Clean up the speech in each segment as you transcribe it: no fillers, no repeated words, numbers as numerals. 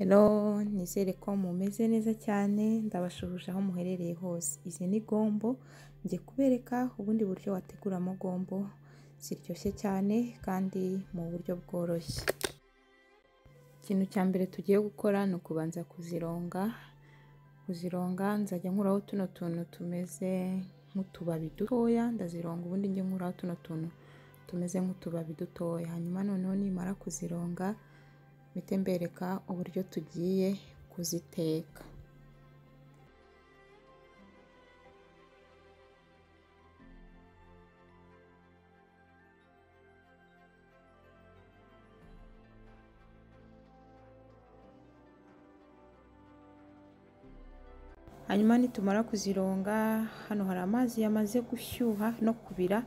Hello, nizere ko mumeze neza cyane, ndabashuhuje aho muherereye hose. Izi ni gombo, ngiye kubereka ubundi buryo wateguramo gombo ziryoshye cyane kandi mu buryo bworoshye. Ikintu cya mbere tugiye gukora ni ukubanza kuzironga. Kuzironga nzajya nkuraho tuno tuntu tumeze nk'utubabi dutoya, ndazironga ubundi njye nkuraho tuno tuntu tumeze nk'utubabi dutoya. Hanyuma noneho nimara kuzironga mpite mbereka uburyo tugiye kuziteka. Hanyuma nitumara kuzironga, hano hari amazi yamaze gushyuha no kubira,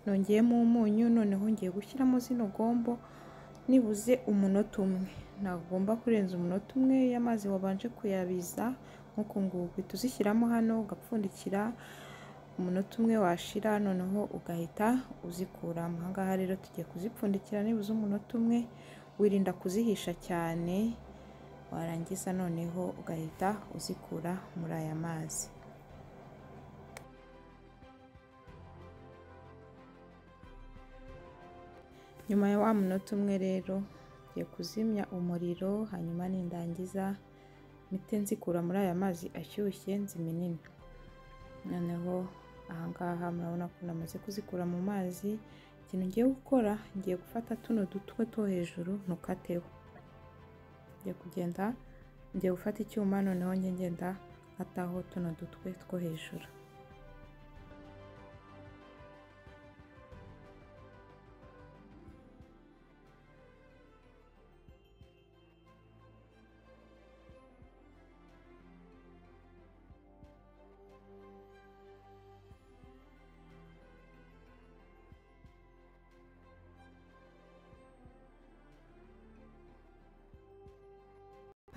nongeyemo umunyu, noneho ngiye gushyiramo zino gombo nibuze umunota umwe. Ntagomba kurenza umunota umwe iyo amazi wabanje kuyabiza nk'uku nguku. Uhita uzishyiramo hano ugapfundikira, umunota umwe washira noneho ugahita uzikuramo. Aha ngaha rero tugiye kuzipfundikira nibuze umunota umwe, wirinda kuzihisha cyane, warangiza noneho ugahita uzikura muri aya mazi. Nyuma ya wa munota umwe rero ngiye kuzimya umuriro, hanyuma nindangiza mpite nzikura muri aya mazi ashyushye nziminine. Noneho aha ngaha murabona ko namaze kuzikura mu mazi. Ikintu ngiye gukora, ngiye gufata tuno dutwe two hejuru ntukateho. Ngiye kugenda, ngiye gufata icyuma noneho njye ngenda nkataho tuno dutwe two hejuru.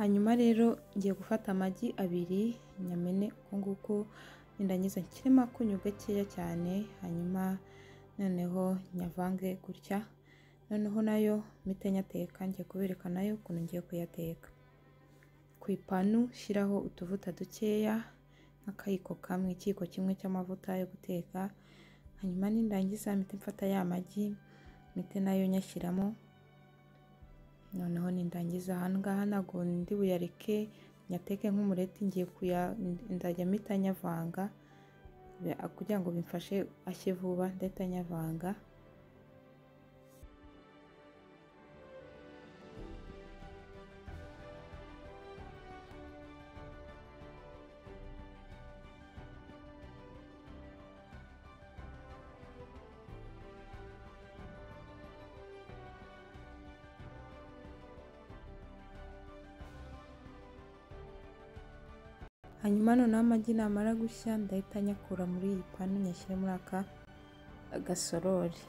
Hanyuma rero ngiye gufata amagi abiri nyamene uku nguku, nindangiza nshyiremo akunyu gakeya cyane, hanyuma noneho nyavange gutya, noneho nayo mpite nyateka. Ngiye kubereka nayo ukuntu ngiye kuyateka. Ku ipanu shyiraho utuvuta dukeya nk'akayiko kamwe, ikiyiko kimwe cy'amavuta yo guteka, hanyuma nindangiza mpite mfata ya magi mpite nayo nyashyiramo. Noneho nindangiza aha ngaha ntabwo ndi buyareke nyateke nk'umureti, ngiye kuya ndajya mpita nyavanga kugira ngo bimfashe ashye vuba, ndahita nyavanga. Hanyuma noneho amagi namara gushya ndahita nyakura muri iyi panu nyashyire muri aka gasorori.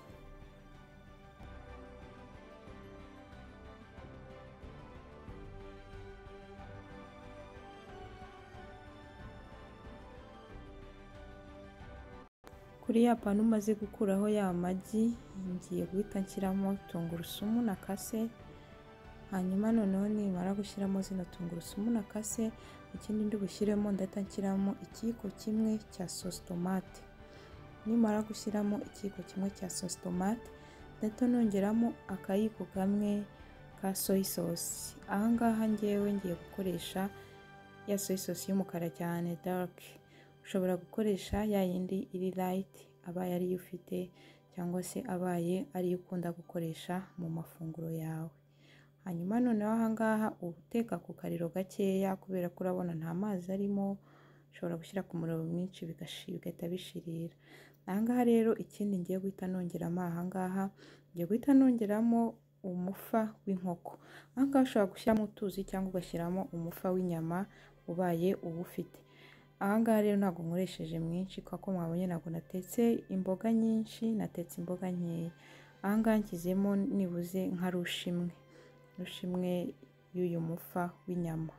Kuri ya panu umaze gukuraho ya magi, ngiye guhita nshyiramo tungurusumu nakase. Hanyuma noneho nimara gushyiramo zino tungurusumu nakase, ikindi ndi bushyiremo ndahita nshyiramo ikiyiko kimwe cya sauce tomate. Nimara gushyiramo ikiyiko kimwe cya sauce tomate, ndahita nongeramo akayiko kamwe ka soy sauce. Aha ngaha ngewe ngiye gukoresha ya soy sauce y'umukara cyane dark. Ushobora gukoresha ya yindi iri light abaye ariyo ufite, cyangwa se abaye ariyo ukunda gukoresha mu mafunguro yawe. Hanyuma noneho aha ngaha uba uteka ku kariro gakeya kubera ko urabona nta mazi arimo, ushobora gushyira ku muriro mwinshi bigahita bishirira. Aha ngaha rero ikindi ngiye guhita nongeramo, aha ngaha ngiye guhita nongeramo umufa w'inkoko. Aha ngaha ushobora gushyiramo utuzi cyangwa ugashyiramo umufa w'inyama ubaye uwufite. Aha ngaha rero ntabwo nkoresheje mwinshi kuko mwabonye ntabwo natetse imboga nyinshi, natetse imboga nkeya. Aha ngaha nshyizemo nibuze nka rushe imwe, rushe imwe y'uyu mufa w'inyama.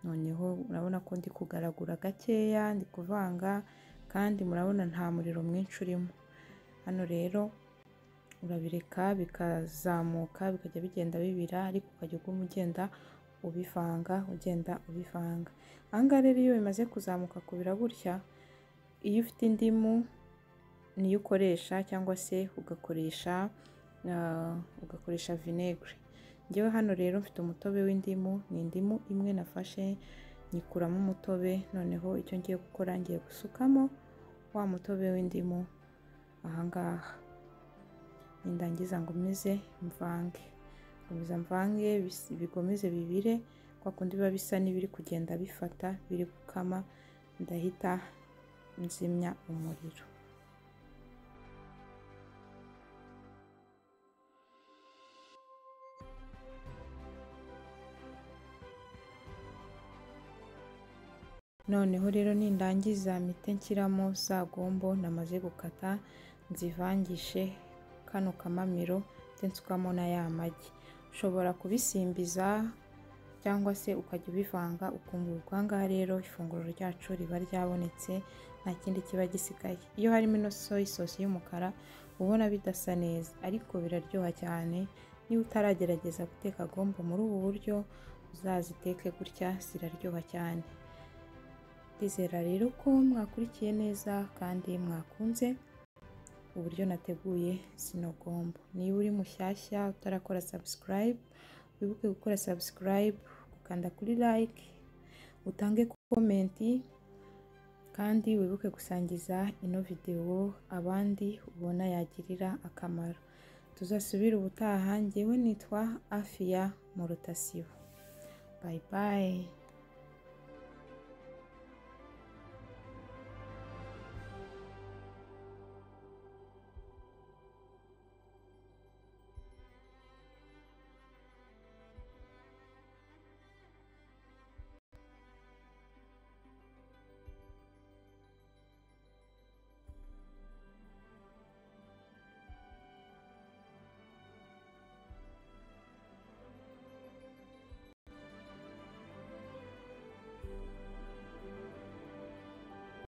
Noneho urabona ko ndi kugaragura gakeya, ndi kuvanga, kandi murabona nta muriro mwinshi urimo. Hano rero urabireka bikazamuka bikajya bigenda bibira, ariko ukajya uguma ugenda ubivanga, ugenda ubivanga. Aha ngaha rero iyo bimaze kuzamuka kubira gutya, iyo ufite indimu niyo ukoresha cyangwa se ugakoresha vinegere. Njyewe hano rero mfite umutobe w'indimu, ni indimu imwe nafashe nyikuramo umutobe, noneho icyo ngiye gukora ngiye gusukamo wa mutobe w'indimu aha ngaha. Nindangiza ngomeze mvange, ngomeza mvange bigomeze bibire, kwa kundi biba bisa n'ibiri kugenda bifata biri gukama, ndahita nzimya umuriro. Noneho rero nindangiza mpite nshyiramo za gombo namaze gukata, nzivangishe kano kamamiro, nsukamo na ya magi. Ushobora kubisimbiza cyangwa se ukajya ubivanga ukunguka. Aha ngaha rero ifunguro ryacu riba ryabonetse, nta kindi kiba gisigaye. Iyo harimo ino soy sauce y'umukara ubona bidasa neza, ariko biraryoha cyane. Niba utaragerageza guteka gombo muri ubu buryo, uzaziteke gutya, ziraryoha cyane. Ndizera rero ko mwakurikiye neza kandi mwakunze uburyo nateguye zino gombo. Niba uri mushyashya utarakora subscribe, wibuke gukora subscribe, gukanda kuri like, utange comment, kandi wibuke gusangiza ino video abandi ubona yagirira akamaro. Tuzasubire ubutaha. Njyewe nitwa Afia Murutasibo. Bye bye.